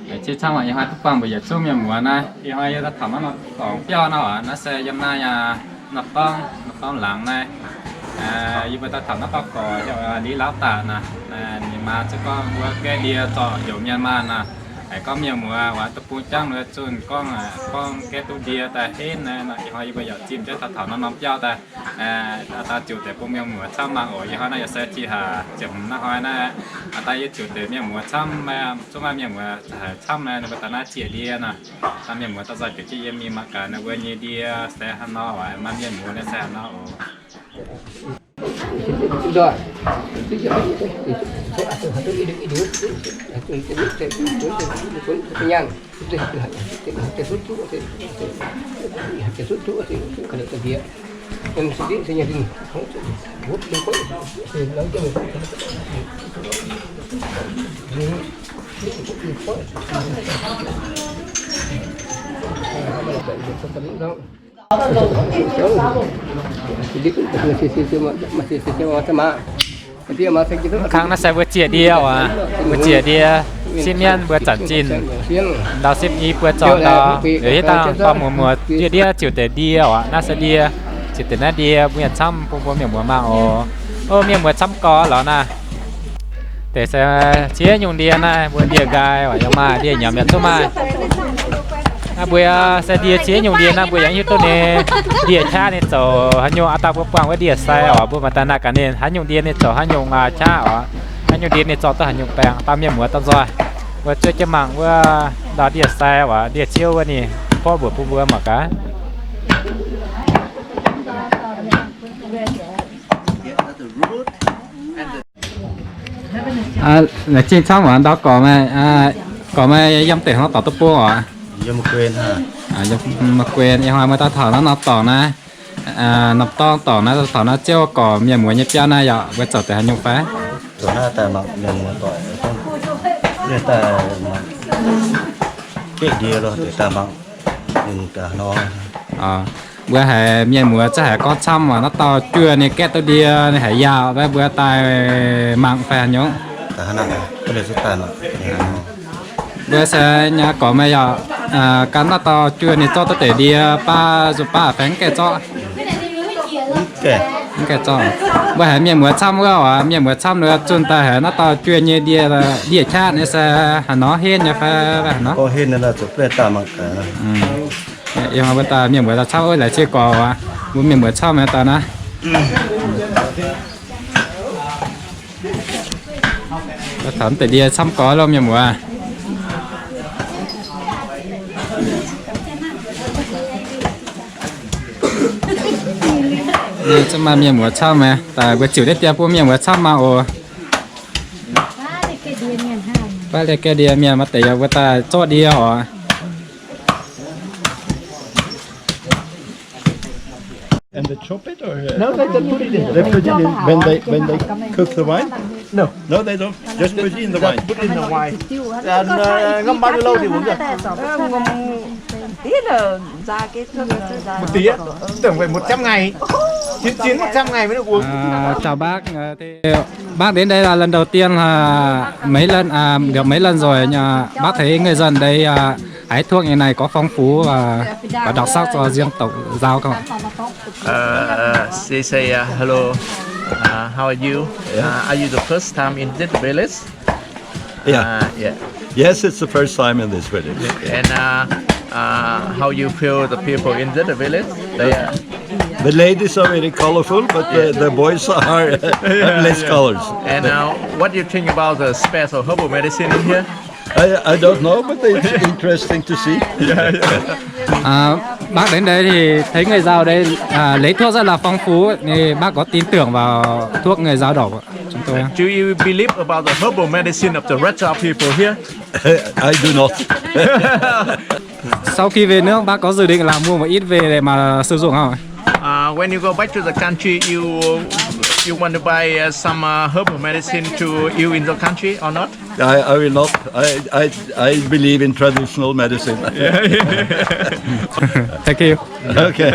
Laengz zingh camv aqv, ih hnoi duqv buangh mbuo yietc zungv mienh muoz naaiv. Ih hnoi yie daaih taux naaiv norm dorngx biauv nor aqv, naaiv se yiem naaiv norm dorngx, norm dorngx laangz naaiv. Yie mbuo daaih taux naaiv dauh gorx heuc Li Lauv Daaih naaic, ninh maa zungv gorngv wuov gaeqv ndie zorqv heuc mienh maanh naaic. Haiz gorngv mienh muoz waac deic-bung jangv nor zunh gorngv, gorngv gaeqv duqv ndie daaih henv naaiv. Ih hnoi yie mbuo yaac zimh jienv daaih taux norm norm biauv daaih, daaih ziouc deix bun mienh muoz camv mangc oc. Ih hnoi naaiv yaac se jiex haac ziepc hmz naaiv hnoi naaiv, daaih yie ziouc deix mienh muoz camv, zungv maaih mienh muoz haiz camv naaiv, ninh mbuo daaih naaiv zieqc ndie naaic. Daaih mienh muoz daaih nzoih bieqc jienv yie mingh mangc gaax ninh mbuo nyei ndie se haaix nor, maaih mienh muoz naaiv se haaix nor oc. Mv kangv naaiv se mbuo zieqc ndie oc, mbuo zieqc ndie, sipv mienv mbuo zanc zinh ndau sipv i buo zorngx ndau, liuz hitv dangh dorh muoz-muoz ndie ndie ziouc deix ndie oc. Naaiv se ndie, ziouc deix naaiv ndie mbuo yaac camv bun mbuo mienh muoz mangc oc. O, mienh muoz camv gorx lorz naaiv. Deix se ziex nyungc ndie naaiv, mbuo ndie nqaai oc, yaac maaih ndie nyiemz yaac zungv maaih. Naaiv mbuo se ndie ziex nyungc ndie naaiv, mbuo yaac hiuv duqv ninh ndie qaqv ninh zoux haaix nyungc. Aa, dangh mbuo buangh wuov ndie-sai oc, mbuo maaih daaih naaic gaax ninh haaix nyungc ndie ninh zoux haaix nyungc qaqv oc, haaix nyungc ndie ninh zorqv duqv haaix nyungc baengc. Dangh mienh muoz daaih nzoih mbuo zuov jienv mangc wuov ndau ndie-sai oc, ndie-ziouv wuov ninh porv mbuox bun mbuo mangc gaax. Laengz zingh camv muangx ndau gorx meih, gorx meih yiem deix hnangv dorngx duqv bung oc? Yiem Ma'quen. Ih hnoi meih daaih taux naaiv norm dorngx naaiv, norm dorngx naaiv, taux naaiv ziouv gorx mienh muoz nyei biauv naaiv yaac mbuo zoux deix haaix nyungc fai? Zoux naaiv daaih mangc mienh muoz doic, daaih mangc, gaeqv ndie lo daaih mangc. Mbuo haiz mienh muoz zungv haiz gorngv camv waac naaiv dauh juoh ninh gaeqv duqv ndie ninh haiz yaauc, mbuo daaih mangc fai haaix nyungc? Mbuo se nyei gorx meih yaac gan naaiv dauh juoh ninh zorqv duqv deix ndie baav nzuqc baav fai mv gaengh zorqv? Mv gaengh zorqv. Mbuo haiz mienh muoz camv wuov oc, mienh muoz camv nor zunh daaih haiz naaiv dauh juoh nyei ndie, ndie qaqv nyei se haaix nor, henv nyei fai haaix nor? Ih hnoi mbuo daaih mienh muoz daaih camv, laengz zingh gorx oc, mbuo mienh muoz camv nyei daaih naaiv. Taux deix ndie camv gorx loh mienh muoz. Zungv maaih mienh muoz camv nyei, daaih mbuo ziouc deix ndie bun mienh muoz camv mangc oc. Baav liuz gaeqv ndie mienh maaih deix yaac mbuo daaih zorqv ndie oc. And they chop it, or? No, they just put it in. They put it in when they, when they cook the wine? No. No, they don't. Just put it in the wine. Just put it in the wine. Ngâm bao nhiêu lâu thì uống được? Một tí, tưởng phải một trăm ngày. Chín chín một trăm ngày mới được uống. Chào bác. Bác đến đây là lần đầu tiên, à, mấy lần, à, được mấy lần rồi, à, bác thấy người dân đây, à, hái thuốc như này có phong phú và có đặc sắc cho dân tộc Dao không? Uh, they say, uh, hello, uh, how are you? Yeah. Uh, are you the first time in this village? Yeah. Uh, yeah. Yes, it's the first time in this village. And, uh, uh, how you feel the people in this village? They are... The ladies are very colorful, but the, the boys are have less colors. And, uh, what do you think about the special herbal medicine in here? I, I don't know, but it's interesting to see. Yeah, yeah. À, bác đến đây thì thấy người Dao đây, à, lấy thuốc rất là phong phú, thì bác có tin tưởng vào thuốc người Dao đổ của chúng tôi không? Do you believe about the herbal medicine of the Rajah people here? I do not. Sau khi về nước, bác có dự định là mua một ít về để mà sử dụng không? Uh, when you go back to the country, you, you want to buy, uh, some, uh, herbal medicine to you in the country or not? I, I will not. I, I, I believe in traditional medicine. Yeah, yeah. Thank you. Okay.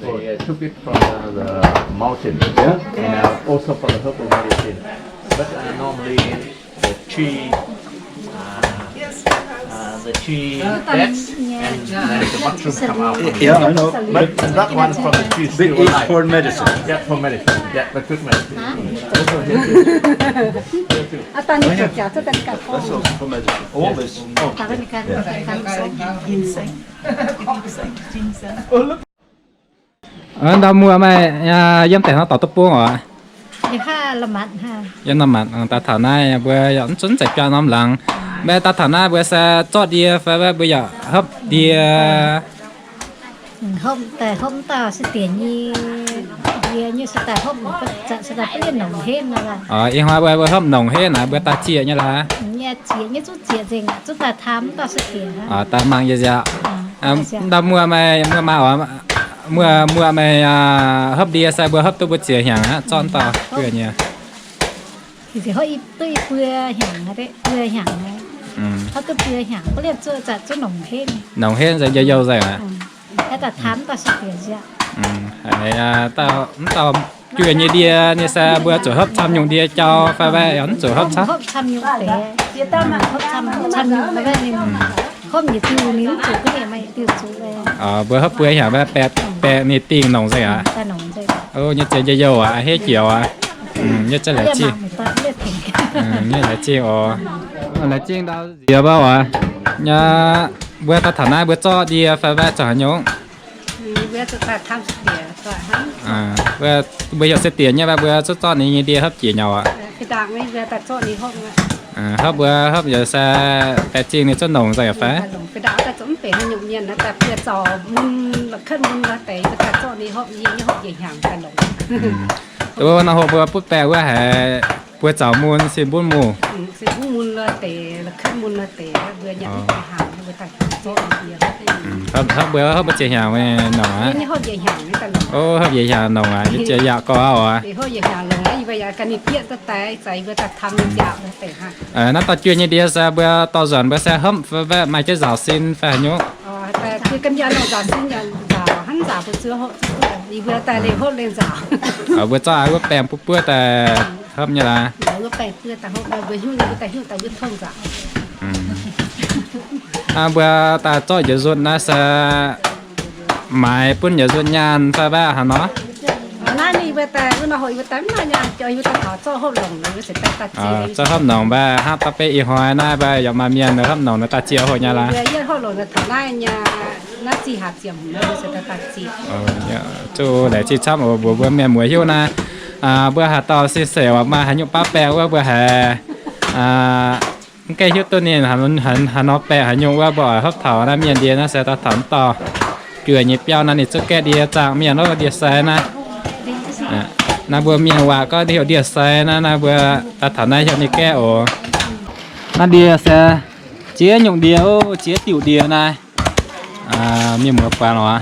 They, uh, took it from, uh, the mountain, yeah, and, uh, also for the herbal medicine. But, uh, normally, the tree, uh, uh, the tree beds, and then the mushrooms come out from it. Yeah, I know. But that one from the tree is still alive. It's for medicine. Yeah, for medicine. Yeah, for good medicine. That's also for medicine. All this. Oh. Ginseng. Ginseng. Oh, look. Ndau muoz, meih yiem deix hnoi dorh duqv bung oc? Yiem Nam Maanc. Daaih taux naaiv mbuo yaac mv zunv zeix biaa norm laangz. Meih daaih taux naaiv mbuo se zorqv ndie fai mbuo yaac hopv ndie? Hopv, daaih hopv mv dauh se diex nyei ndie nyei se daaih hopv, se daaih bun nongc henv nor. Ih hnoi mbuo hopv nongc henv naaic, mbuo daaih zieqc nyei laaix? Zieqc nyei, zuqc zieqc nzengc, zuqc daaih taam mv dauh se diex. Daaih mangc yie nziaauc. Ndau muoz, meih muoz maa oc, muoz, muoz meih hopv ndie se mbuo hopv duqv mbuo ziex hnyangx aqv, zorqv dauh guoqv nyei? Duqv i buo hnyangx, buo hnyangx, hopv duqv buo hnyangx, bun liemh zuqc zanc zuqc nongc henv. Nongc henv nzengc, youh youh nzengc aqv. Mv dauh guoqv nyei ndie nyei se mbuo zuqc hopv camv nyungc ndie jauv fai mv zuqc hopv camv? Mbuo hopv buo hnyangx, baeqc ninh dingh nongc nzengc aqv. Nyei ziex youh youh aqv, a'hneiv jiex aqv. Nyei ziex laengz zingh. Nyei laengz zingh oc. Laengz zingh ndau nziex mbuo oc. Mbuo daaih taux naaiv mbuo zorqv ndie fai mv zuqc haaix nyungc? Mbuo heuc se diex nyei, mbuo zuqc zorqv ninh nyei ndie hopv jiex nyei aqv. Hopv mbuo hopv yaac se baeqc zingh ninh zuqc nongc nzengc fai? Mbuo nor hopv mbuo butv baeqc wuov haiz buo zaux mun sin mbunv mungh. Hopv mbuo hopv mbuo ziex hnyangx nongc aqv. Hopv njiec hnyangx nongc aqv, yie ziex yaac gorx oc. Naaiv dorh juoh nyei ndie se mbuo dorh nzuonx mbuo se hopv fai maaih jienv nzaaux sin fai haaix nyungc? Mbuo zorqv wuov baengh buov buov daaih hopv nyei laaix. Mbuo daaih zorqv njiec nzutc naaiv se maaiz bun njiec nzutc nyaanh fai mv haaix nor? Zorqv hopv nongc mbaih hnangv da'beiv ih hnoi naaiv mbaih yaac maaih mienh hopv nongc naaiv daaih ziex hoc nyei laaix. Zuqc laengz zingh camv oc, mbuox mbuo mienh muoz hiuv naaiv, mbuo haaix dauh sin seix oc maaih haaix nyungc baav baengh wuov mbuo haiz mv gaengh hiuv duqv ninh haaix nor baengh haaix nyungc wuov, mbuo oix hopv taux naaiv mienh ndie naaiv se daaih taux mv dauh juoh nyei biauv naaiv ninh zungv gaeqv ndie zaangh mienh lov ndie sai naaiv. Naaiv mbuo mienh waac gorngv heuc ndie sai naaiv, naaiv mbuo daaih taux naaiv heuc ninh gaeqv oc. Naaiv ndie se ziex nyungc ndie, ziex diuc ndie naaiv. Mienh muoz buatc oc,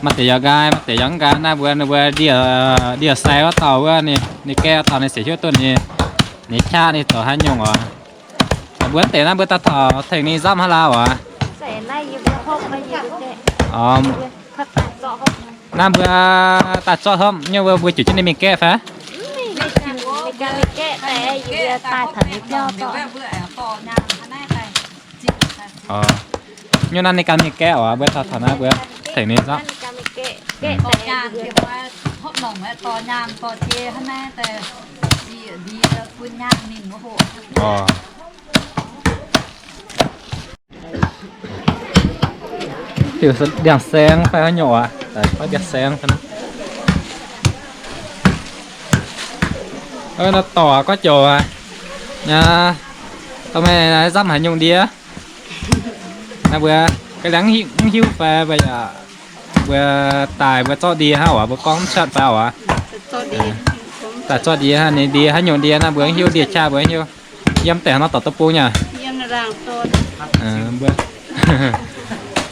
maaih deix yaac nqaai, maaih deix yaac mv nqaai. Naaiv mbuo, ninh mbuo ndie sai wuov dauh wuov, ninh gaeqv wuov dauh ninh siec hiuv duqv ninh, ninh qaqv ninh zoux haaix nyungc oc. Mbuo deix naaiv mbuo daaih taux tengx ninh nzamv hnangv lauh oc. Naaiv mbuo daaih zorqv hopv nyei, mbuo, mbuo juqc jienv ninh mingh gaeqv fai? Nyungc naaiv ninh ganh mingh gaeqv oc, mbuo taux taux naaiv mbuo tengx ninh nzamv. Ndiangx-saeng fai haaix nyungc aqv? Ndiangx-saeng. Naaiv dorh gorngv joux aqv. Aa, dorh meih nzamv haaix nyungc ndie? Naaiv mbuo ga'liangv mv hiuv fai mbuo yaac mbuo daaih mbuo zorqv ndie hnangv oc, mbuo gorngv mv cuotv fai oc. Daaih zorqv ndie hnangv, ninh ndie haaix nyungc ndie naaiv mbuo mv hiuv, ndie qaqv mbuo mv hiuv. Yiem deix hnangv nor dorh duqv bung nyei?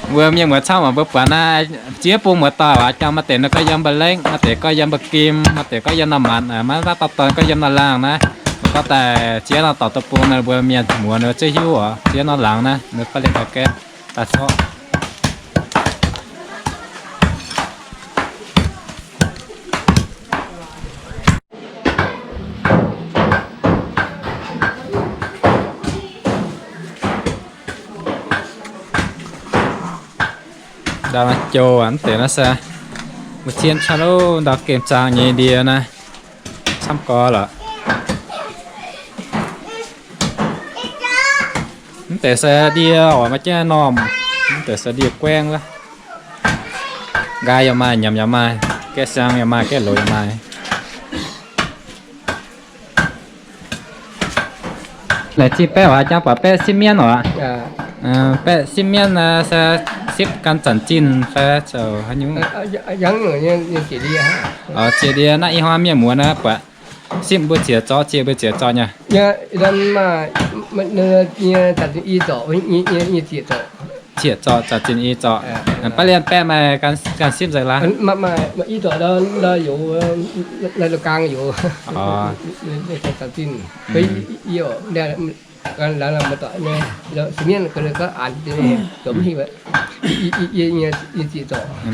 Mbuo mienh muoz camv oc, mbuo buatc naaiv ziex bung muoz-doic oc, jangx maaih deix nor gorngv yiem mba'lengv, maaih deix gorngv yiem mba'gim, maaih deix gorngv yiem nor maanc, maiv dauh dorn gorngv yiem nor laangh naaiv. Mbuo gorngv daaih ziex nor dorh duqv bung nor mbuo mienh muoz nor ziex hiuv oc, ziex nor laangz naaiv nor faah liemh daaih gaeqv daaih zorqv. Ndau naaiv joux mv deix naaiv se mbuo zien camv ov, ndau gemh zaang nyei ndie naaiv camv gorx lorqc. Mv deix se ndie oc, maaih jienv normh. Mv deix se ndie guaengv wuov. Nqaai yaac maaih, nyiemc yaac maaih, gaeqv siang yaac maaih, gaeqv loz yaac maaih. Laengz zingh baeqv oc, jangx buatc baeqv sipv mienv oc. Baeqv sipv mienv se sipv gan zanc zinh fai zoux haaix nyungc? Ziex ndie naaiv ih hnoi mienh muoz naaiv buatc sipv mbuo ziex zorqv, ziex mbuo ziex zorqv nyei. Ziex zorqv, zanc zinh i zorqc. Baav lienh baeqv maaih gan sipv nzengc laaix?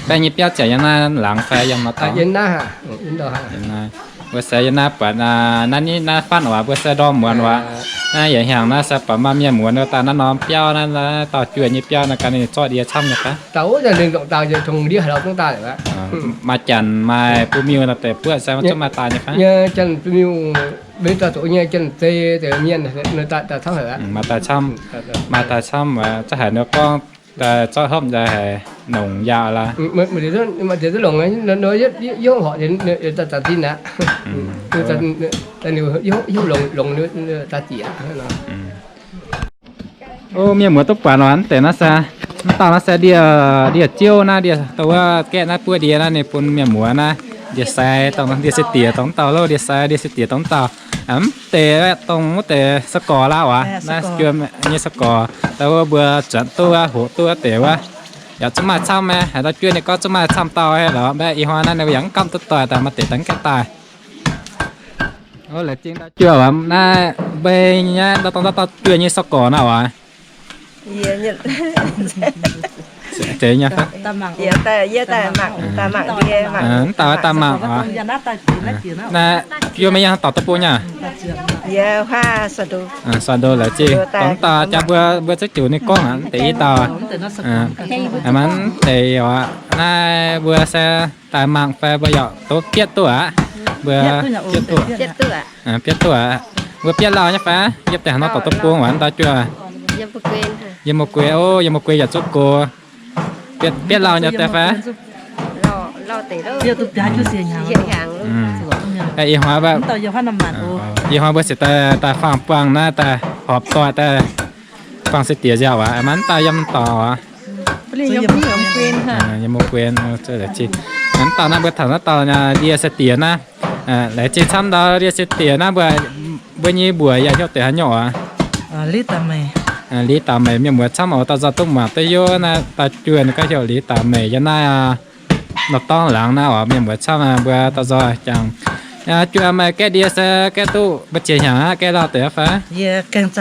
Baeqv nyei biauv ziouc yiem naaiv laangz fai yiem nor dorngx? Mbuo se yiem naaiv buatc naaiv nitv naaiv fatv waac, mbuo se ndorm muonz waac. Naaiv yietc hnyangx naaiv se buatc maaih mienh muonz daaih naaiv norm biauv naaiv, dauh juoh nyei biauv naaiv gan ninh zorqv ndie camv nyei fai? Maaih janx maaih bun miuh nor deix buoqv se maiv zungv maaih daaih nyei fai? Maaih daaih camv, maaih daaih camv, za'haiz ninh gorngv daaih zorqv hopv nzengc haic, nongc yaauc laaix. O, mienh muoz duqv buatc oc, mv deix naaiv se, mv dauh naaiv se ndie, ndie-ziouv naaiv, ndie, dongh wuov gaeqv naaiv buov ndie naaiv, ninh bun mienh muoz naaiv ndie-sai, dongh ndie se diex dongh mv dauh loh, ndie-sai ndie se diex dongh mv dauh. Mv deix dongh wuov deix sa gorx laav oc, naaiv juoh nyei sa gorx, dongh wuov mbuo zuotc duqv wuov, hoqc duqv wuov deix wuov. Yaac zungv maaih camv maah, haaix dauh juoh ninh gorngv zungv maaih camv dauh lorqc, mv baac ih hnoi naaiv ninh yaac mv gamh duqv doic daaih, maaih deix daaih mv gaengh daaih. O, laengz zingh ndau juoh, naaiv mbei nyei, ndau dongh ndau dauh juoh nyei sa gorx naaiv oc. Mv dauh daaih mangc oc. Naaiv juoh meih yiem haaix dauh deic-bung nyei? Sa Ndo laengz zingh. Dongh mv dauh jaax mbuo, mbuo zungv ziux ninh gorngv aqv, mv deix i dauh. Mv deix oc, naaiv mbuo se daaih mangc fai mbuo yaac duqv bietv duqv aqv. Mbuo bietv duqv aqv. Mbuo bietv lauh nyei fai? Yiem deix haaix nor dauh deic-bung waac ndau juoh? Yiem Muoz-Guei. O, yiem Muoz-Guei yaac zuqv gox. Bietv lauh nyei deix fai? Ih hnoi, ih hnoi mbuo se daaih, daaih faang buangh naaiv, daaih horpc doic daaih faang se diex nziaauc waac, maiv dauh yiem dorngx waac. Yiem Muoz-Guei. Mv dauh naaiv mbuo taux naaiv dauh ndie se diex naaiv. Laengz zingh camv ndau ndie se diex naaiv, mbuo, mbuo nyei mbuox yaac heuc deix haaix nyungc oc? Li Daux Meic. Li Daux Meic, mienh muoz camv oc, dauh nzoih duqv muangx duqv hiuv naaiv dauh juoh ninh gorngv heuc Li Daux Meic yiem naaiv nor dorngx laangz naaiv oc, mienh muoz camv mbuo dauh nzoih jangx. Juoh meih gaeqv ndie se gaeqv duqv mbu'ziex hnyangx aqv, gaeqv lauh deix fai? Gaengh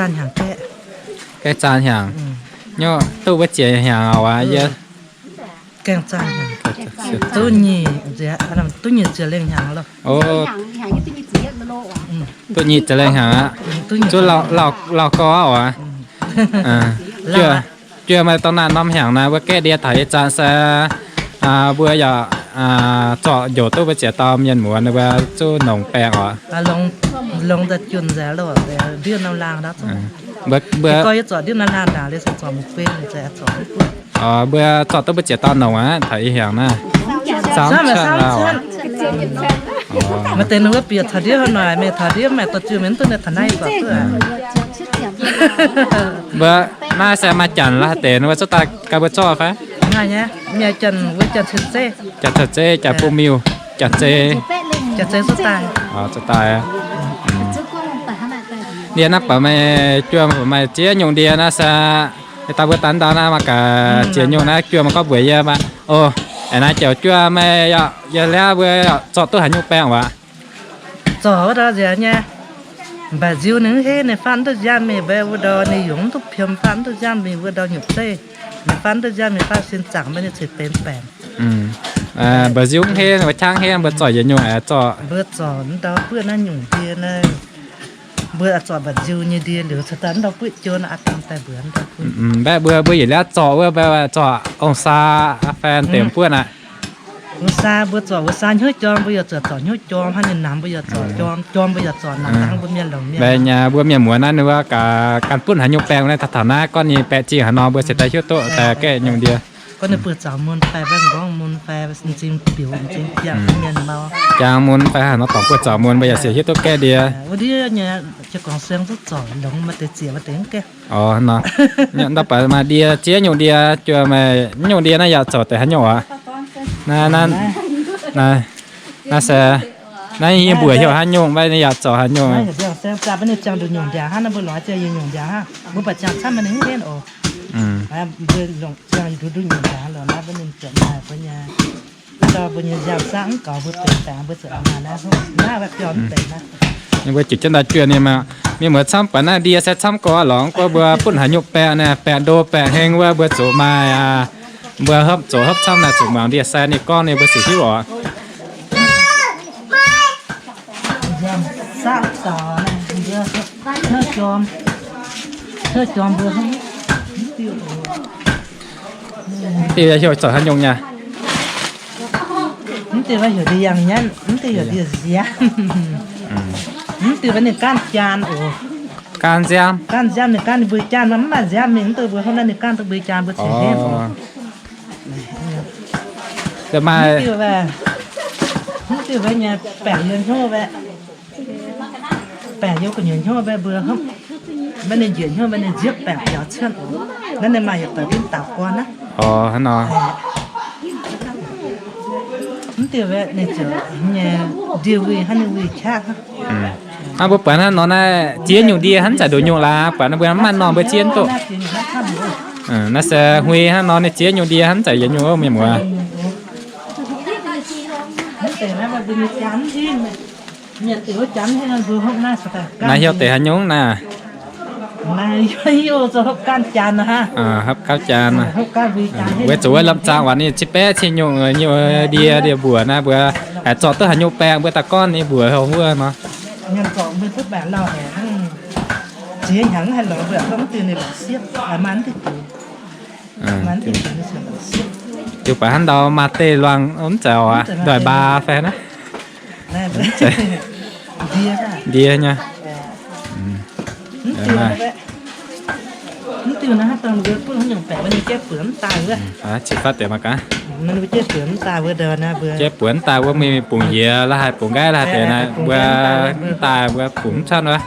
zaah hnyangx. Nyungc duqv mbu'ziex hnyangx oc waac yie. Gaengh zaah hnyangx. Duqv nyic, duqv nyic ziepc lengh hnyangx loh. Duqv nyic ziepc lengh hnyangx aqv. Zuqc lauh gau aqv oc. Juoh meih dongh naaiv norm hnyangx naaiv mbuo gaeqv ndie taux ih zanc se mbuo yaac zorqv njoux duqv mbu'ziex dauh mienh muoz ninh mbuo zuqc nongc baengh oc. Mbuo, mbuo, mbuo zorqv duqv mbu'ziex dauh nongc aqv taux ih hnyangx naaiv. Maiv deix ninh wuov bieqc taux ndiev hnoi, meih taux ndiev maaih dorh juoh mienh duqv ninh taux naaiv zorqv duqv. Mbuo naaiv se maaih janx laaix deix ninh mbuo zuqc daaih ganh mbuo zorqv fai? Janx wuov janx caux zeiv, janx bun miuh, janx zeiv, zuqc daaih. Ndie naaiv baac meih juoh maaih ziex nyungc ndie naaiv se, daaih mbuo daaih ndau naaiv mangc gaax ziex nyungc naaiv juoh mangc gorngv mbuox yie maah. O, aeqv, naaiv joux juoh meih yaac, yie liaav mbuo zorqv duqv haaix nyungc baengh waac? Zorqv wuov ndau nziaauc nyei. Mv baac nziu ninh mv heiv, ninh faanv duqv nziaamv mingh mbuo wuov ndau, ninh yungz mv duqv piem, faanv mv duqv nziaamv mingh wuov ndau nyungc zeiv. Ninh faanv duqv nziaamv mingh faanv sin zaangc mbuo ninh ceix benx baengc. Mv baac nziu mv heiv, wuov qangv heiv, mbuo zorqv yietc nyungc aeqv, zorqv. Mbuo zorqv ndau buov naaiv nyungc ndie naaiv. Mbuo zorc mba'nziu nyei ndie liuz, caux daaih ndau buoqv jou naaiv, aa dangh daaih mbuox ndau buoqv. Mv baac mbuo, mbuo yietc liuz zorc wuov, mbuo zorc ong-saa fan deix buoqv aqv. Ong-saa mbuo zorc ong-saa hnyouv jorm, mbuo yaac zorc hnyouv jorm, hnangv ninh namx mbuo yaac zorc jorm, jorm mbuo yaac zorc namx, mbuo mienh longc mienh. Mbuo mienh muoz naaiv ninh mbuo ganh bun haaix nyungc baengh naaiv, taux taux naaiv gorngv ninh baeqc zingh haaix nor, mbuo ceix daaih hiuv duqv daaih gaeqv nyungc ndie. Gorngv ninh buoz-zaux mun fai mbaeqc nqorngv mun fai m'zing biux m'zing biangh mienh mau. Jang mun fai haaix nor dorngc buoz-zaux mun mbuo yaac ceix hiuv duqv gaeqv ndie. Wuov ndiev nyei, jiex guangc siang zuqc zorc longx maaih deix zieqc maaih deix mv gaengh. Orv, nor. Ndau baac maaih ndie ziex nyungc ndie, juoh meih nyungc ndie naaiv yaac zoux deix haaix nyungc aqv? Naaiv, naaiv se, naaiv yie mbuox heuc haaix nyungc, mv baac ninh yaac zoux haaix nyungc. Mbuo baac ziangh camv ninh mv henv oc. Mbuo longc ziangh nduqc nduqc nyungc ndaangc lorqc, naaiv mbuo ninh ziepc maaih mbuo nyei, mbuo nyei nziaamv-saqv mv gaux mbuo benx baengc mbuo ziepc maaih naaiv, naaiv biauv mv benx naaiv. Ninh mbuo ziouc jienv daaih juoh ninh maah. Mienh muoz camv buatc naaiv ndie se camv gorx lorqc, gorngv mbuo bun haaix nyungc baeqc naaiv, baeqc ndo baeqc heng wuov mbuo zuqc maaih, mbuo hopv zoux hopv camv naaiv zuqc muangx ndie-sai ninh gorngv ninh mbuo sic hiuv oc. Nziaamv-saqv gaux, hnyouv jorm, hnyouv jorm mbuo diuh heuc zoux haaix nyungc nyei? Mv diuh heuc ndie yangh nyanv, mv diuh heuc ndie nziaamv. Mv diuh ninh gaanv jaan oc. Gaanv nziaamv. Gaanv nziaamv ninh gaanv ninh mbuo jaan, mv maaih nziaamv mingh, mv diuh mbuo hopv naaiv ninh gaanv duqv mbuo jaan mbuo cingx henv oc. Mv diuh nyei baengc yiem hnyouv baeqc, baengc yiem gu'nyuoz hnyouv baeqc mbuo hopv, maiv ninh njiec hnyouv maiv ninh nziepv baengc biaux cuotv oc. Naaiv ninh maaih yietc deix win daux gorn naaiv. Mv diuh ninh ziouc nyei ndie wuih hnangv ninh wuih qaqv. Hnangv mbuo buatc hnangv nor naaiv ziex nyungc ndie hnangv zanc nduqc nyungc laaix, buatc naaiv mbuo mv maaih norm mbuo ziex duqv. Naaiv se hui hnangv nor ninh ziex nyungc ndie hnangv zanc yietc nyungc mienh muoz. Naaiv heuc deix haaix nyungc naaiv? Hopv gaanv jaan. Weic zuqc wuov lamh zaang waac ninh cin baeqv cin nyungc nyungc ndie ndie mbuoqc naaiv mbuo haiz zorqv duqv haaix nyungc baengh mbuo daaih gorngv ninh mbuoqc heuc wuov nor. Diuh baac hnangv ndau maaih deix luangh mv zeiz oc, ndoih mbaa fai naaiv. Ndie nyei. Qiex fatv deix mangc gaax. Jaiv buonc mv daaih wuov mingh bungx njiec la'haaix bungx nqaiv la'haaix deix naaiv mbuo mv daaih mbuo bungx mv cuotv wuov.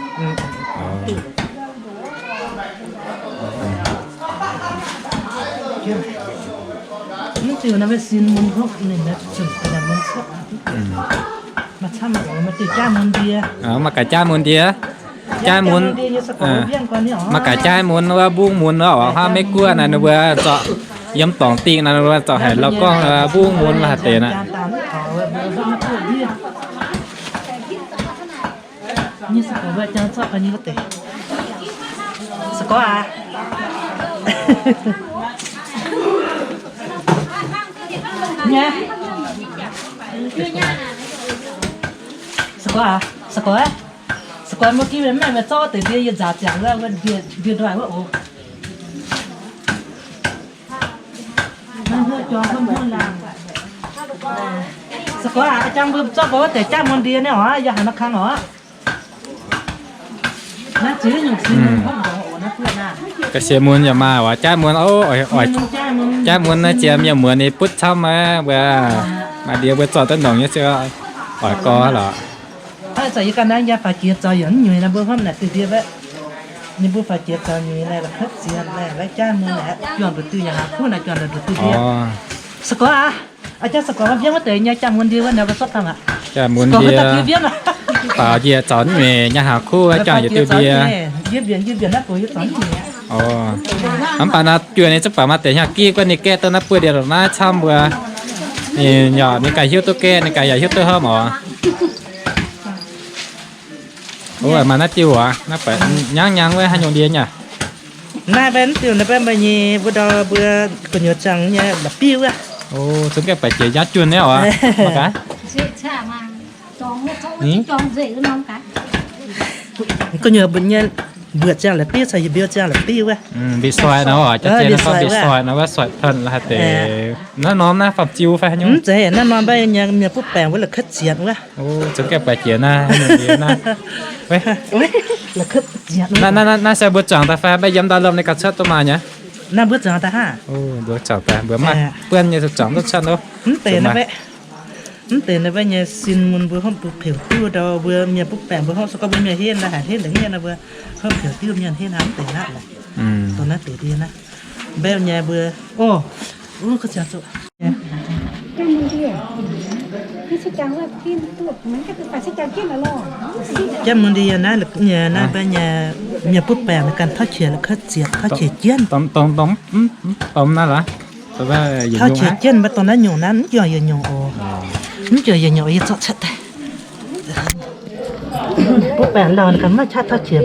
Mangc gaax jaiv mun ndie. Jaiv mun, mangc gaax jaiv mun wuov mbungv mun wuov, hnangv Meiv Guoqv naaiv ninh mbuo zorqv yiem dorngx dingh naaiv ninh mbuo zorqv haic lauh gorngv mbungv mun la'haaix deix naaiv. Sa'gox, mbuo gih mienh maaih zorqv deix ndie yie nzaaux ziangx wuov, ndie ndoih wuov oc. Sa'gox aac, jang mbuo zorqv mbuo wuov deix jaiv mun ndie naaiv oc, yaac haaix nor kang oc. Ga'sie mun yaac maaih oc, jaiv mun, jaiv mun naaiv jiex mienh muoz ninh butv camv aqv, mbuo maaih ndie mbuo zorqv duqv nongx nyei se oix gorx lorqc. Aa, za'gengh ganh naaiv yaac faaux jiex zoux yaac mv nyuiz naaiv mbuo hnamv naaic diuh ndie wuov. Ninh mbuo faaux jiex zoux nyuiz naaic la'kuotv ziex naaic, jaiv mun naaic juangc nduqc diuh yaac haaix kuv naaic juangc nduqc diuh ndie. Sa'gox aac, aa, jaiv sa'gox mbuo mbienv wuov deix nyei jaiv mun ndie wuov naaic mbuo zorqv taux aqv. Jaiv mun ndie faaux jiex zoux nyuiz nyei haaix kuv juangc nduqc diuh ndie. Mv baac naaiv juoh ninh zungv baac maaih deix hnyangx-gipv guanh ninh gaeqv duqv naaiv buoz ndie lorqc naaiv camv mbuo. Ninh yaac ninh ganh hiuv duqv gaeqv, ninh ganh yaac hiuv duqv hopv oc. Ov, maaih naaiv diuh aac, naaiv baac nyangv nyangv wuov haaix nyungc ndie nyei. Naaiv mv diuh naaiv mbuo nyei mbuo ndau mbuo gu'nyuoz ziangh nyei la'biuv wuov. Ov, zungv gaengh baac jiex nyangv juoh nyei oc. Mangc gaax. Gu'nyuoz mbuoqc nyei, mbuoqc ziangh la'bieiv caux yietc mbiouh ziangh la'bieiv wuov. Mbi soic nor, mbi soic nor wuov, soic panh la'haaix deix. Naaiv norm naaiv faam-ziu fai haaix nyungc? Mv zeiz, naaiv norm mbaeqv nyei mienh butv baengc wuov la'kuotv zienx wuov. Zungv gaengh buatc jiex naaiv. Naaiv se mbuo zuangx daaih fai mbaeqv yiem ndau lomh ninh gauh cuotv duqv maaih nyei? Naaiv mbuo zuangx daaih hnangv. Mbuo zuangx daaih, mbuo maaih buonv nyei zuangx duqv cuotv loh. Mv deix naaiv mbaeqv nyei sin mun mbuo hopv mbuo peux diuv ndau mbuo mienh butv baengc mbuo hopv se gorngv mbuo mienh henv naaiv haic henv la'nyiec naaiv mbuo hopv peux diuv mienh henv hnangv mv deix naaiv lorqc. Dongh naaiv deix ndie naaiv. Mbaeqv nyei mbuo, o, Jangx mun ndie naaiv, naaiv mbaeqv nyei mienh butv baengc ganh tauv qiex la'kuotv zienx, tauv qiex jienv. Tauv qiex jienv mv baac dongh naaiv nyungc naaiv mv juangc yietc nyungc oc. Mv juangc yietc nyungc yie zorqv cuotv daaih. Butv baengc lauh ganh maiv qaqv tauv qiex,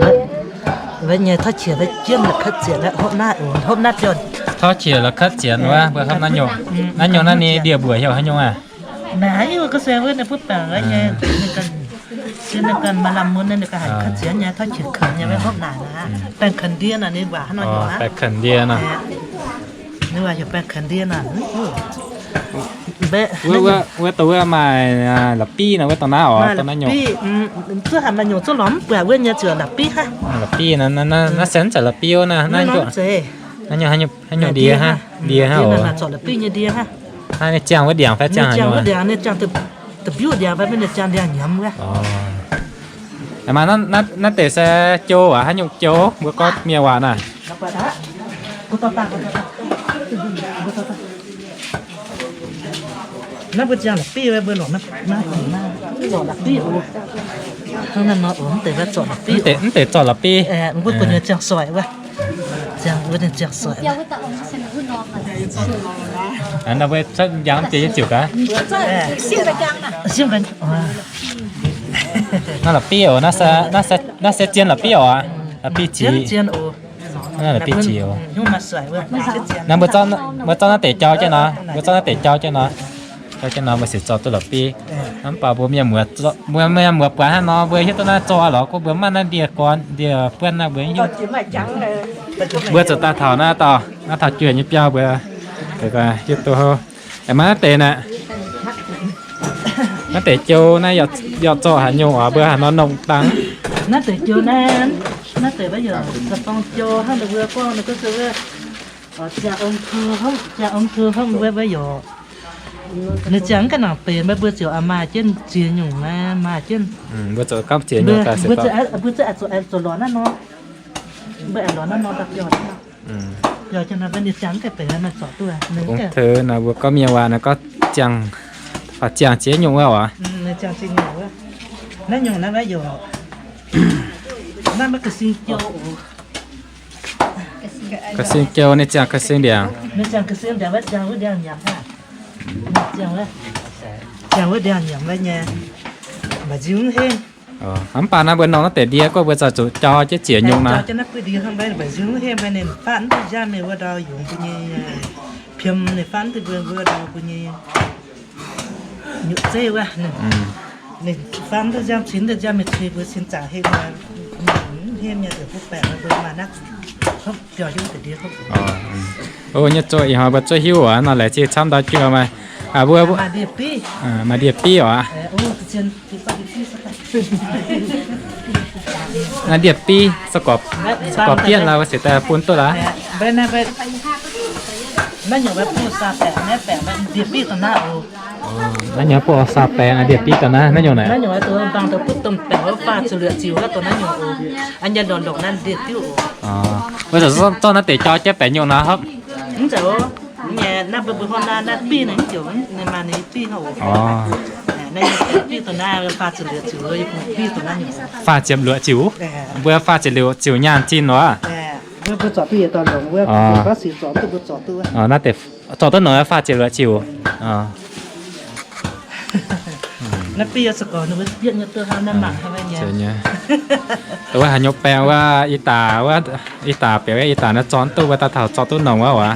mbaeqv nyei tauv qiex jienv la'kuotv zienx hopv naaiv oc, hopv naaiv biauv. Tauv qiex la'kuotv zienx wuov mbuo hopv naaiv nyungc. Naaiv nyungc naaiv ninh ndie-mbuoqc heuc haaix nyungc aqv? Naaiv wuov ga'sie wuov ninh butv baengc nyei, ninh ganh maaih lamh mun ninh ganh haiz kuotv zienx nyei, tauv qiex kuonx nyei wuov hopv naaic naaiv. Baengh kuonx ndie nor ninh waac hnangv nor heuc aqv. Baengh kuonx ndie nor. Ninh waac heuc baengh kuonx ndie nor. Wuov dongh wuov maaih la'bieiv nor, wuov dongh naaiv oc, dongh naaiv nyungc. Zuov haic maaih nyungc zuov lorz mv buatc wuov nyei ziouc la'bieiv hnangv. La'bieiv nor, naaiv se mv zeiz la'bieiv naaiv, naaiv nyungc haaix nyungc ndie hnangv, ndie hnangv oc. Zorc la'bieiv nyei ndie hnangv. Naaiv ninh ziangh wuov ndiangx fai ziangh haaix nyungc? Ninh ziangh da'biuv ndiangx fai ninh ziangh ndiangx-nyiemz wuov. Maaih naaiv deix se jou aac, haaix nyungc jou? Mbuo gorngv mienh waac naaiv. Naaiv mbuo ziangh la'bieiv, mbuo lorz naaiv, lorz la'bieiv oc. Hnangv naaiv nor oc, mv deix mbuo zorc la'bieiv, mv deix zorc la'bieiv. Mbuo gu'nyuoz ziangh soic wuov. Ziangh wuov ninh ziangh soic. Naaiv mbuo cuotv njang mv deix nyei ziouc gaax. Naaiv la'bieiv oc, naaiv se zien la'bieiv oc. La'bieiv ziqc. Naaiv la'bieiv ziqc oc. Naaiv mbuo zorqv naaiv deix jauv jienv nor, mbuo zorqv naaiv deix jauv jienv nor, jauv jienv nor mbuo sic zorqv duqv la'bieiv. Mv baac mbuo mienh muoz, mbuo mienh muoz buatc hnangv nor mbuo hiuv duqv naaiv zoih lorz gorngv mbuo maaih naaiv ndie-gorn ndie-buonv naaiv mbuo hiuv. Mbuo zuqc daaih taux naaiv dauh, naaiv taux juoh nyei biauv mbuo hiuv duqv hov. Aengx maaih naaiv deix naaic, naaiv deix jou naaiv yaac zorqv haaix nyungc oc, mbuo haaix nor nongh dangh? Naaiv deix jou naaiv, naaiv deix wuov yaac da'faang jou hnangv ninh mbuo gorngv ninh gorngv se wuov, ziangh ong tu hnangv, ziangh ong tu hnangv wuov, wuov yaac ninh ziangh mv ganh nangc benx maiv, mbuo ziouc maaih jienv ziex nyungc naaiv, maaih jienv. Mbuo ziouc gamv ziex nyungc daaih se gorngv mbuo ziouc aengx zuqc lorz naaiv nor, mbuo aengx lorz naaiv nor daaih biauv. Biauv jienv nor mbuo ninh ziangh mv ganh benx maiv zorqv duqv. Ong teu naaiv mbuo gorngv mienh waac naaiv gorngv ziangh, faah ziangh ziex nyungc wuov oc. Naaiv nyungc naaiv wuov yaac, naaiv maiv ga'sing jou oc. Ga'sing jou, ninh ziangh ga'sing ndiangx. Ninh ziangh ga'sing ndiangx wuov, ziangh wuov ndiangx-nyiemz hnangv. Ziangh wuov, ziangh wuov ndiangx-nyiemz wuov nyei, mba'nziu mv henv. Mv baac naaiv mbuo nongh naaiv deix ndie gorngv mbuo zai zuqc jauv jienv ziex nyungc naaiv. Jauv jienv naaiv buo ndie hnangv maiv, mba'nziu mv henv maiv, ninh faatv mv duqv nziaamv mingh wuov ndau yungz mbuo nyei, piemx ninh faatv mv duqv mbuo wuov ndau mbuo nyei nyutc zeiv wuov. Ninh faatv mv duqv nziaamv cin, mv duqv nziaamv mingh cui mbuo cin zaangc henv, mv henv nyei, butv baengc mbuo maaih naaiv biauv hiuv deix ndie. O, nyei zoh ih hnoi mbuo zuov hiuv oc, nor laengz zingh camv ndau juoh maaih. Mbuo maaih ndie-biv oc. Naaiv ndie-biv, se gorx, se gorx bienh laaix, mbuo siec daaih bun duqv laaix. Naaiv nyungc bun saa baengx ndie-biv daaih naaiv, naaiv nyungc naaiv. Mbuo zorqv naaiv deix jauv jienv baeqc nyungc nor hopv. Naaiv mbuo mbuo hnangv naaiv, naaiv biv ninh mv ziouc, ninh maaih ninh biv hnangv oc. Faah ziepc luoqc ziouc, mbuo faah ziepc luoqc ziouc nyaanh zinh nor. Naaiv deix zorqv duqv nongc faah ziepc luoqc ziouc. Wuov haaix nyungc baengh wuov, i daaih, i daaih bieqc i daaih naaiv zorqv duqv, wuov daaih taux zorqv duqv nongc wuov oc.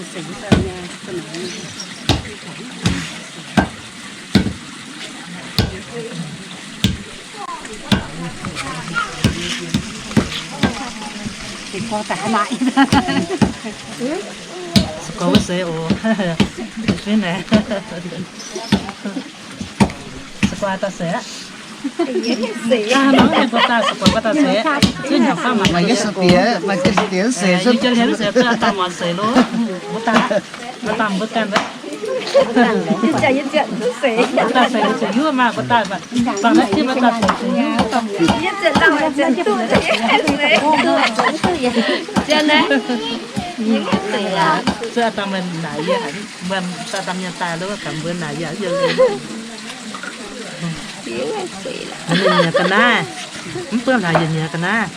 Se gorx wuov seix oc. Fai naaic. Se gorx daaih seix aqv. Hnangv naaiv mbuo daaih se gorx daaih seix. Zuov hnyangx fangv maaih, maaih jienv se diex, maaih jienv se diex seix, yie jiex liuz seix, zuov daaih muangx seix loh. Mbuo daaih, mbuo daaih mbuo ganh, daaih seix zuqc yuov maah, mbuo daaih baac bangc naaiv jienv mbuo daaih seix zuqc yuov. Zuov daaih meih naaic yie, meih daaih dangh mienh daaih loh, gaax mbuo naaic yie, yie nyiec ga'naaiv, mv buangv hlaax yie nyiec ga'naaiv.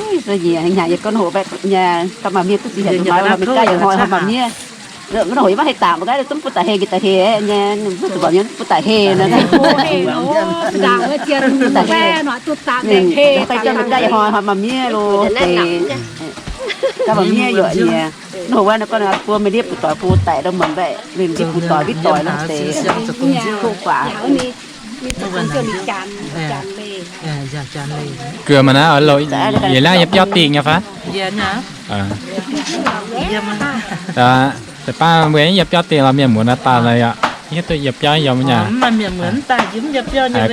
Nyanc yie gorngv hoc nyei, ga'maah mienh duqv ziex hnyangx duqv maaih, meih gaav yaac hnoi hnoi maaih mienh. Gorngv hoc yie maiv haih dangc, mbuo gaav zungv bun da'heh njiec da'heh nyei, mbuo zuqc mbuox mienh bun da'heh nor. Da'heh nor, meih gaav yaac hnoi hnoi maaih mienh loh deix. Ga'maah mienh yuoqc nyei. Gorngv hoc wuov nor gorngv buo mienh ndiev butv doic butv daic ndau, meih mbaeqc ninh ndiev butv doic witv doic nor deix. Kuv guaax. Gaax maaih naaiv oix louc yietc laangh yie biauv dingh nyei fai? Deix baav mbuo yie biauv dingh lorz mienh muonz naaiv daaih lorz yaac hiuv duqv yie biauv yiem nyei.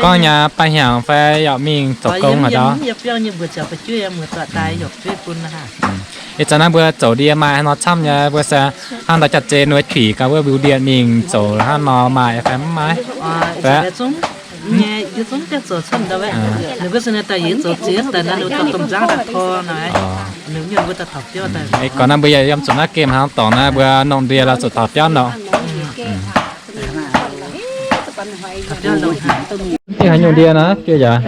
Gorngv nyei baav hnyangx fai yaac mingh zoux gong haaix dauh. Ih zanc naaiv mbuo zoux ndie maaih haaix nor camv nyei, mbuo se hnangv dauh jaav-zei nor, qiex gaax wuov mbiu ndie mingh zoux hnangv nor maaih fai mv maaih? Gorngv naaiv mbuo yaac yiem zuqc naaiv gemh hnaangx dorngx naaiv, mbuo nongh ndie lorz zuqc taux biauv nor. Mv dingh haaix nyungc ndie nor, juov yaac.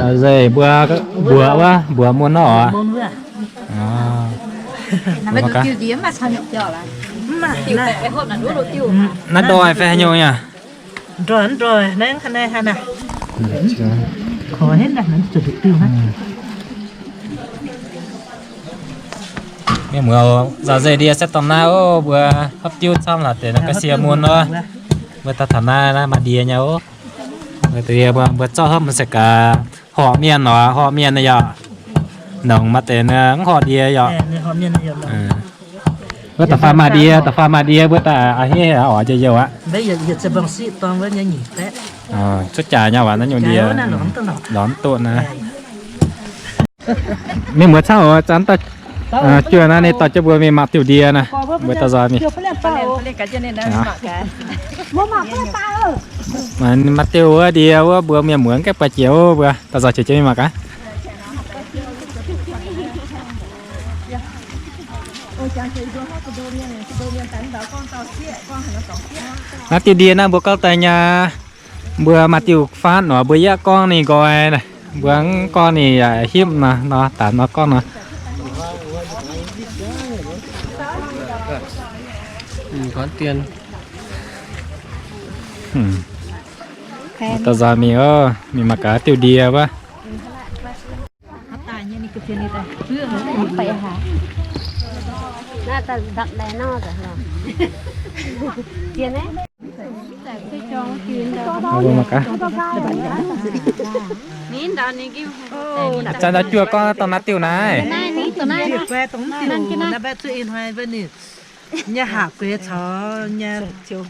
Nzengc mbuo mbuoqc wuov, mbuoqc muôn nor oc. Naaiv ndoih fai haaix nyungc nyei? Mienh muoz, nzauh nzengc ndie se dongh naaiv oc. Mbuo hopv diuv camv laaix deix naaiv ga'sie mun oc. Mbuo daaih taux naaiv, naaiv maaih ndie nyei oc. Mbuo zorqv hopv se gaax horpc mienh oc, horpc mienh yaac nongc maaih deix mv horpc ndie yaac. Wuov da'faanh maaih ndie, da'faanh maaih ndie mbuo daaih a'hneiv oc, njoux youh aqv. Cuotv jaax nyei waac naaiv nyungc ndie lorz mv duqv naaiv. Mienh muoz camv oc, zanc juoh naaiv ninh dorh jienv mbuo mingh mangc diuh ndie naaiv, mbuo daaih nzoih mingh. Maaih diuh wuov ndie wuov mbuo mienh muoz gaeqv buatc jiex, mbuo daaih nzoih qiex jienv mingh mangc gaax. Naaiv diuh ndie naaiv mbuo gorngv daaih nyei, mbuo maaih diuh faanv nor, mbuo yietv gorngv ninh nqoi, mbuo mv gorngv ninh yaac hipv nor, nor daaih nor gorngv nor. Daaih nzoih mingh oc, mingh mangc gaax diuh ndie wuov. Ih zanc ndau juoh gorngv dongh naaiv diuh naaiv. Nyei haac gueix caux nyei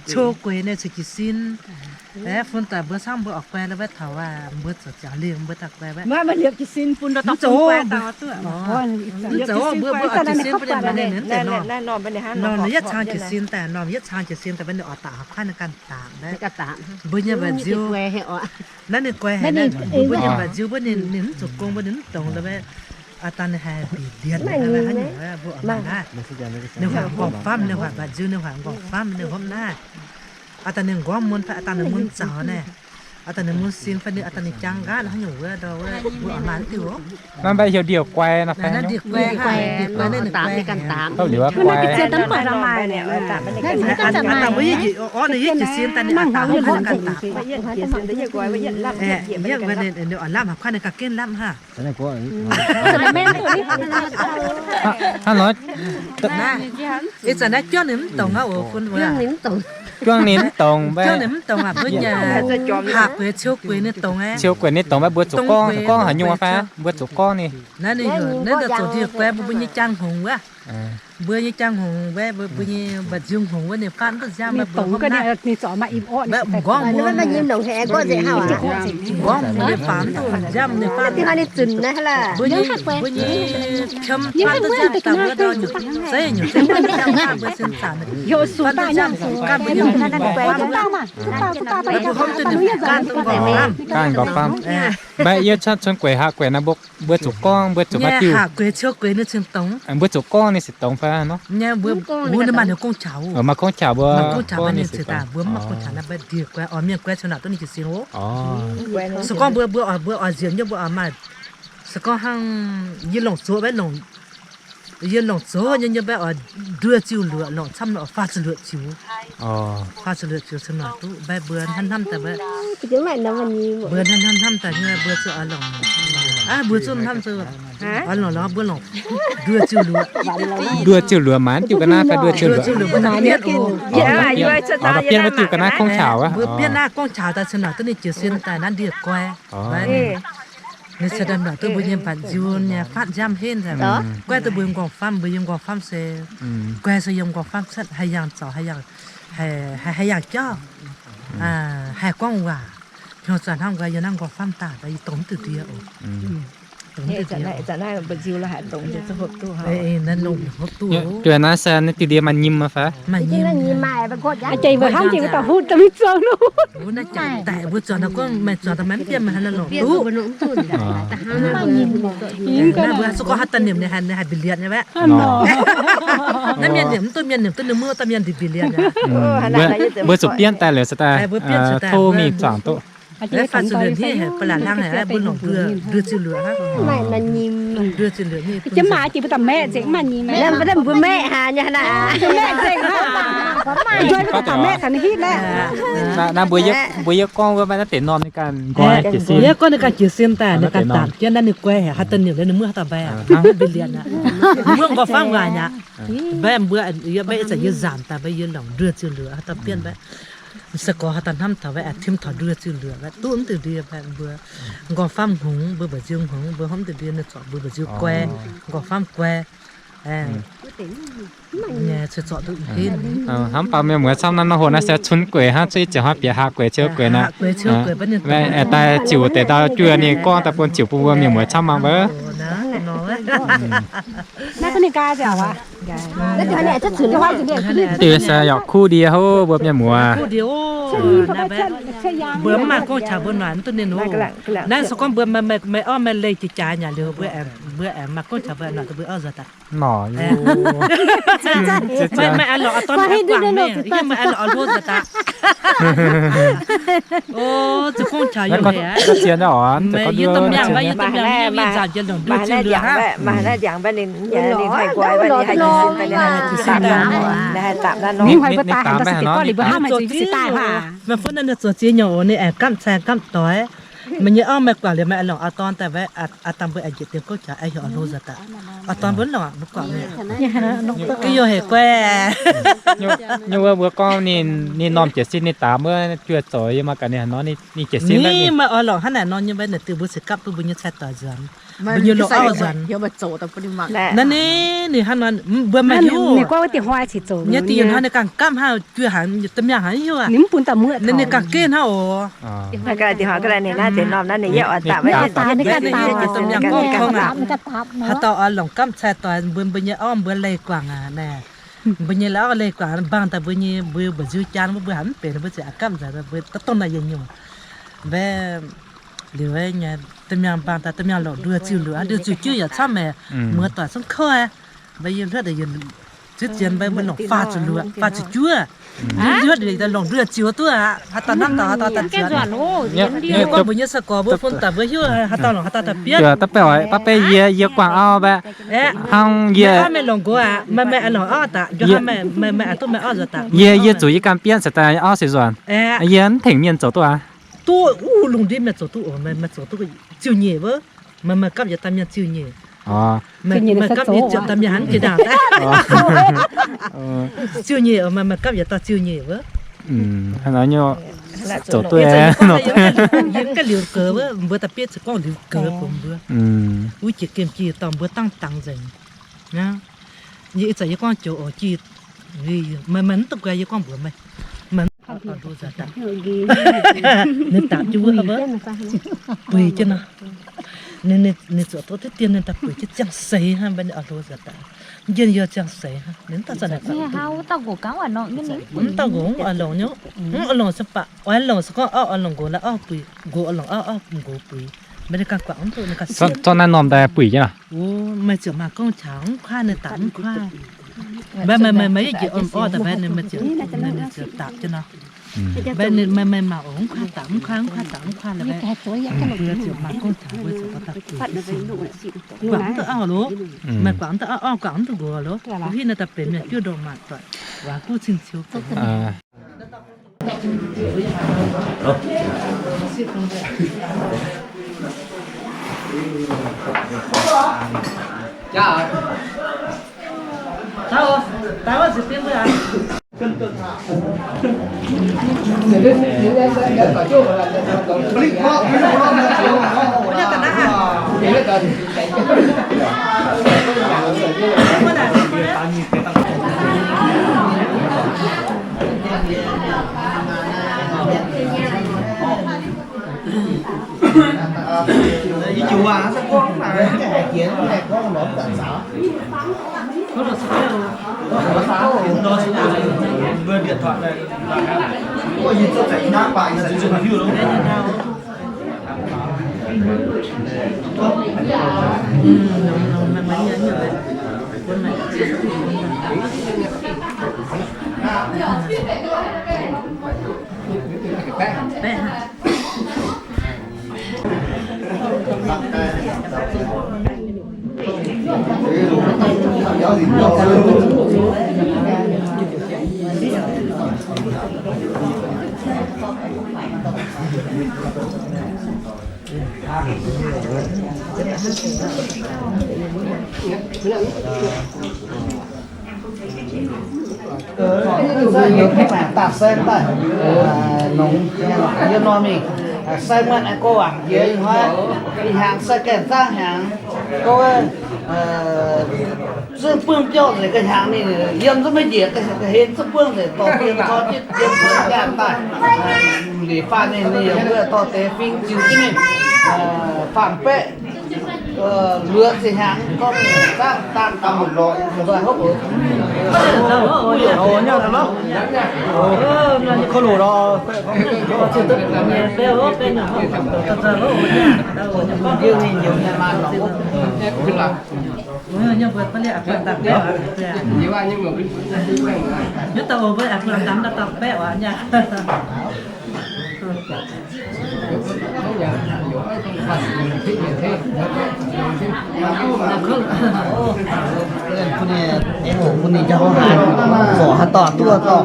ciou gueix naaiv cuotv jiez sin. Fun daaih mbuo camv mbuo oix guai la'wuov taux mbuo zoux ziangx lingh mbuo daaih guai wuov. Mv zoux, mbuo mbuo oix jiez sin bun ninh mv deix norm. Norm ninh yietv cang jiez sin daaih, norm yietv cang jiez sin daaih wuov ninh oix daaih haaix kuaaiv ninh ganh dangc. Mbuo nyei mba'nziu, naaiv ninh guai haic, mbuo nyei mba'nziu mbuo ninh mv zuqc gong mbuo ninh mv dongz la'wuov. Aa dangh ninh haih mbic ndienx, mbuo oix mangc naaiv. Ninh hoic nqorngv famv, ninh hoic mba'nziu, ninh hoic nqorngv famv, ninh hopv naaiv. Aa dangh ninh nqorngv mun fai aa dangh ninh mun zaux naaiv. Aa dangh ninh mun sin fai ninh aa dangh ninh jangv nqaatv haaix nyungc wuov, mbuo oix mangc diuh. Naaiv mbaeqv heuc ndie-guai nor fai? Ndie-guai, ndie-guai naaiv ninh guai haic. Hopv liuz guai. Aa dangh mbuo yietv orv ninh yietv jiez sin daaih ninh aa dangh hopv naaiv ganh dangx. Ninh oix lamh haaix kuaaiv ninh ganh ginv lamh hnangv. Ih zanc naaiv juangv ninh mv dongz aqv oc, fun wuov. Juangv ninh mv dongz, juangv ninh mv dongz aqv, mbuo nyei haac gueix ciou gueix ninh dongz aqv. Ciou gueix ninh dongz mbaeqv mbuo zuqc gorngv, gorngv haaix nyungc fai mbuo zuqc gorngv ninh. Naaiv ninh heuc, naaiv daaih zoux ndie-guai mbuo, mbuo nyei jaang hngongx wuov. Mbuo nyei jaang hngongx wuov, mbuo nyei mba'nziu hngongx wuov ninh faatv duqv nziaamv mbuo hopv naaiv. Mbuo nqorngv mbuo, nqorngv mbuo nyei faatv duqv nziaamv ninh faatv. Mbuo nyei, mbuo nyei qiemx faatv duqv nziaamv daaih wuov ndau nyungc zeiv nyungc zeiv faatv nziaamv faatv mbuo sin zaangc. Faatv duqv nziaamv ganh mbuo nyei hopv duqv ninh ganh duqv nqorngv famv. Ganh nqorngv famv. Mbaeqv yie cuotv cun gueix haac gueix naaiv mbuo, mbuo zuqc gorngv, mbuo zuqc maiv diuh. Haac gueix ciou gueix ninh cingx dongz. Mbuo zuqc gorngv se dongz fai nor? Mbuo ninh maaih ninh gong qaqv, maaih gong qaqv mbuo, maaih gong qaqv mbuo ninh ziouc daaih, mbuo mv maaih gong qaqv naaiv mbuo ndie guai, oix mienh guai caux naaic duqv ninh jiez sin oc. Se gorngv mbuo, mbuo oix, mbuo oix nziemx nyei mbuo oix maaih, se gorngv hnangv yie longc zoqc mbaeqv longc, yie longc zoqc nyei nyei mbaeqv oix nduoh ziuh luoqc longc camv nor faah ziepc luoqc ziux. Faah ziepc luoqc ziux caux naaic duqv mbaeqv mbuo hnamv hnamv daaih mbaeqv, mbuo hnamv hnamv daaih nyei mbuo zuqc oix longc, mbuo zuqc hnamv zuqc oix longc lorz mbuo longc nduoh ziuh luoqc. Nduoh ziuh luoqc maanc diuh ga'naaiv fai nduoh ziuh luoqc? Bietv oc. Bietv naaiv diuh ga'naaiv gong qaqv aqv. Mbuo bietv naaiv gong qaqv daaih caux naaic duqv ninh jiez sin daaih naaiv ndie guai. Ninh se daaih nor duqv mbuo nyei mbatc nziu nyei fatv nziaamv henv daaih. Guaiv duqv mbuo yiem nqorngv-famv, mbuo yiem nqorngv-famv se guai se yiem nqorngv-famv cuotv, haih yangh zaux, haih, haih yangh jauv, haih gorngv waac. Hnyouv zanc hnangv nqoi yiem naaiv nqorngv-famv daaih, yie dongz mv duqv ndie oc. Naaiv se naaiv diuh ndie maaih nyim fai? Maaih nyim. Mbuo zuangx naaiv gorngv maaih zuangx daaih maiv bienv, maaih haaix nor longc duqv. Naaiv mbuo se gorngv haaix dauh nimc ninh haih mbi lienz nyei mbaeqv. Naaiv mienh nimc mv duqv, mienh nimc duqv ninh muoqv dauh mienh ndie mbi lienz aqv. Mbuo zuqc bienv daaih liuz se daaih tov mingh zuangx duqv. Faah ziepc luoqc hniev, ba'laqc hlang haic, mbuo longc nduoh ziuh luoqc hnangv. Nduoh ziuh luoqc hniev. Jiex maac jiex mbuo daaih maeqv zengc maaih nyim. Mbuo maeqv haic nyei hnangv. Mbuo maeqv zengc hnangv. Nduov mbuo daaih maeqv taux ninh hitv laeh. Naaiv mbuo yie gorngv wuov maaih naaiv deix norm ninh ganh nqoi jiez sin. Yie gorngv ninh ganh jiez sin daaih, ninh ganh daapc jienv naaiv ninh guai haic, haaix dauh nimc liuz ninh muoqv haaix dauh mbaeqc aqv. Muoqv nqoi famv waac aqv. Mbaeqv mbuo, mbaeqv ih zanc yie nzanc daaih mbaeqv yie longc nduoh ziuh luoqc haaix dauh bienv mbaeqv. Se gorx haaix dauh hnamv taux mbaeqv, tim taux nduoh ziuh luoqc mbaeqv, duqv mv duqv ndie mbaeqv mbuo. Nqorngv-famv hngongx, mbuo mba'nziu hngongx, mbuo hopv mv duqv ndie, ninh zorc mbuo mba'nziu guai, nqorngv-famv guai. Hnamv baac mienh muoz camv naaiv nor hoc naaiv se cunx gueic hnangv, zuqc i ziouc hnoi bieqc haax gueic ciouv gueic naaiv. Daaih ziouc deix ndau juoh ninh gorngv daaih bun ziouc bun mbuo mienh muoz camv mangc wuov. Deix se yaac kuv ndie hov mbuo mienh muoz. Mbuo mv maaih gorngv caux mbuo noic mv duqv ninh oc. Naaiv se gorngv mbuo maaih orv maaih leih jiex jaax nyei liuz, mbuo aengx maaih gorngv caux mbuo noic mbuo orv nzuonx daaih. Nor, maaih aengx lorz oix dorn guangc mingh, yie maaih aengx lorz oix hlo nzuonx daaih. O, zuqc gorngv caux yie aqv. Yie domh miangh, yie domh miangh, yie nzauc jiex longc nduoh ziuh luoqc hnangv. Ninh haih guai, ninh haih jiez sin, ninh haih jiez sin. Ninh haih dapc naaiv nor. Ninh haih dapc naaiv nor. Ninh zoux ziex nyungc oc. Maaih fuqv naaiv ninh zoux ziex nyungc oc, ninh aengx gamh cai gamh doix. Meih nyei orv maaih guangc liuz, meih aengx longc oix dorn daaih mbaeqv, a'dangh mbuo aengx njiec dien gouv jaax, aengx heuc oix hlo nzuonx daaih. Oix dorn mbuo longc aqv, mbuo guangc mingh. Ga'yoh hec guai. Nyungc wuov mbuo gorngv ninh normh jiez sin, ninh dapc wuov juoh zoux yie maaih gaax ninh haaix nor, ninh jiez sin. Ninh maaih oix longc hnangv naaic nor nyei mbaeqv, naaic diuh mbuo ceix gapv duqv mbuo nyei cai doic nzuonx, mbuo nyei loz-auv nzuonx. Naaiv ninh, ninh hnangv nor, mbuo maaih hiuv. Nyei diuh hnoi ninh ganh gapv hnangv, juoh haaix, domh miangh haaix hiuv aqv. Ninh ganh geh hnangv oc. Haaix dauh oix longc gapv cai doic mbuo, mbuo nyei orv mbuo leih guangc aqv naaic. Mbuo nyei leih orv leih guangc, mbaang daaih mbuo nyei, mbuo mba'nziu jaan mbuo, mbuo haiz mv benx, mbuo ziouc aqv gamh nzengc, mbuo daav dongh naaic yietc nyungc. Mbaeqv liuz nyei domh miangh mbaang daaih, domh miangh longc nduoh ziuh luoqc, nduoh ziuh juov yaac camv maah, muoz doic zungv kouv aqv. Mbaeqv yie hluotv daaih yie ziex ziex mbaeqv mbuo longc faah ziepc luoqc, faah ziepc juov. Yie hluotv daaih longc nduoh ziuh duqv aqv. Haaix dauh hnamv taux haaix dauh daaih ziouc. Gorngv mbuo nyei sai-gorx mbuo fun daaih mbuo hiuv haaix dauh longc haaix dauh daaih bienv. Da'beiv oix, da'beiv yie, yie guangc auv mbaeqv. Hnangv yie, meih longc nqox aqv, meih, meih longc auv daaih, meih, meih duqv meih auv nzuonx daaih. Yie, yie zuqc yie ganh bienv se daaih auv se nzuonx. Yie mv tengx mienh zoux duqv aqv. Duqv, wuov lungh ndiev mienh zoux duqv oc, meih, meih zoux duqv ziuh nyeic wuov. Meih, meih gapv yietc dauh mienh ziuh nyeic. Meih gapv nyei ziouc dauh mienh hnangv jiex ndaangc daaih. Ziuh nyeic oc, meih, meih gapv yietc dauh ziuh nyeic wuov. Zoux duqv yie ganh liuz goux wuov, mbuo da'bietv ziouc gorngv liuz goux bun mbuo. Wuov jiex gemh jiex dorngx mbuo dangh dangx nzengc. Yie ih zanc yie gorngv joux oc, jiex, meih, meih mv duqv guai yie gorngv mbuox meih. Meih mv duqv guai, ninh dapc jienv wuov, buix jienv nor. Ninh, ninh zuoqc duqv diqv dien ninh daaih buix jienv ziangh seix hnangv, mv baac ninh oix hlo nzuonx daaih. Njien-youh ziangh seix hnangv, ninh mv dauh zanc naaic, mv dauh nqox mv oix longc nyei, mv oix longc se baac oix longc se gorngv auv oix longc nqox laaix auv buix, nqox oix longc auv, auv nqox buix. Zorqv naaiv norm daaih buic jienv nor. Meih ziouc mangc gorngv qangx mv kuaaiv, ninh dapc mv kuaaiv. Mv baac meih, meih, meih yietv njiec orv daaih mbaeqv ninh, meih ziouc, ninh ziouc dapc jienv nor. Mbaeqv ninh, meih, meih mangc oc, mv kuaaiv dapc mv kuaaiv, mv kuaih dapc mv kuaih lorqc mbaeqv. Mbuo ziouc mangc gorngv qangx mbuo ziouc gorngv dapc buic. Guangc mv duqv auv loh. Meih guangc mv duqv auv, auv guangc mv duqv nqox loh. Mbuo hitv naaiv daaih benx mienh juov ndongc maanc doic, waaz guv cing-ciou. Daaih sai daaih, nongx yie nor mingh, sai muonh aengx go wangc jiex ih hnoi, ih hnyangx sai gaengh zaangv hnyangx, go, zungv buangv biauv nzengc ga'hnyangx ninh yiem zungv maiv njiec, ga'hlen zungv buangv nzengc dorh dien cor jienv yiem cor jaav daaih. Liuz faanh ninh, ninh yaac mbuo dorh deix fing ziux jienv ninh, faanh baeqv luoqc ziepc hnyangx gorngv zaangv daan daux lorz ndoih hopv. Bun ninh jauv haaix, forc haaix dauh duqv dauh.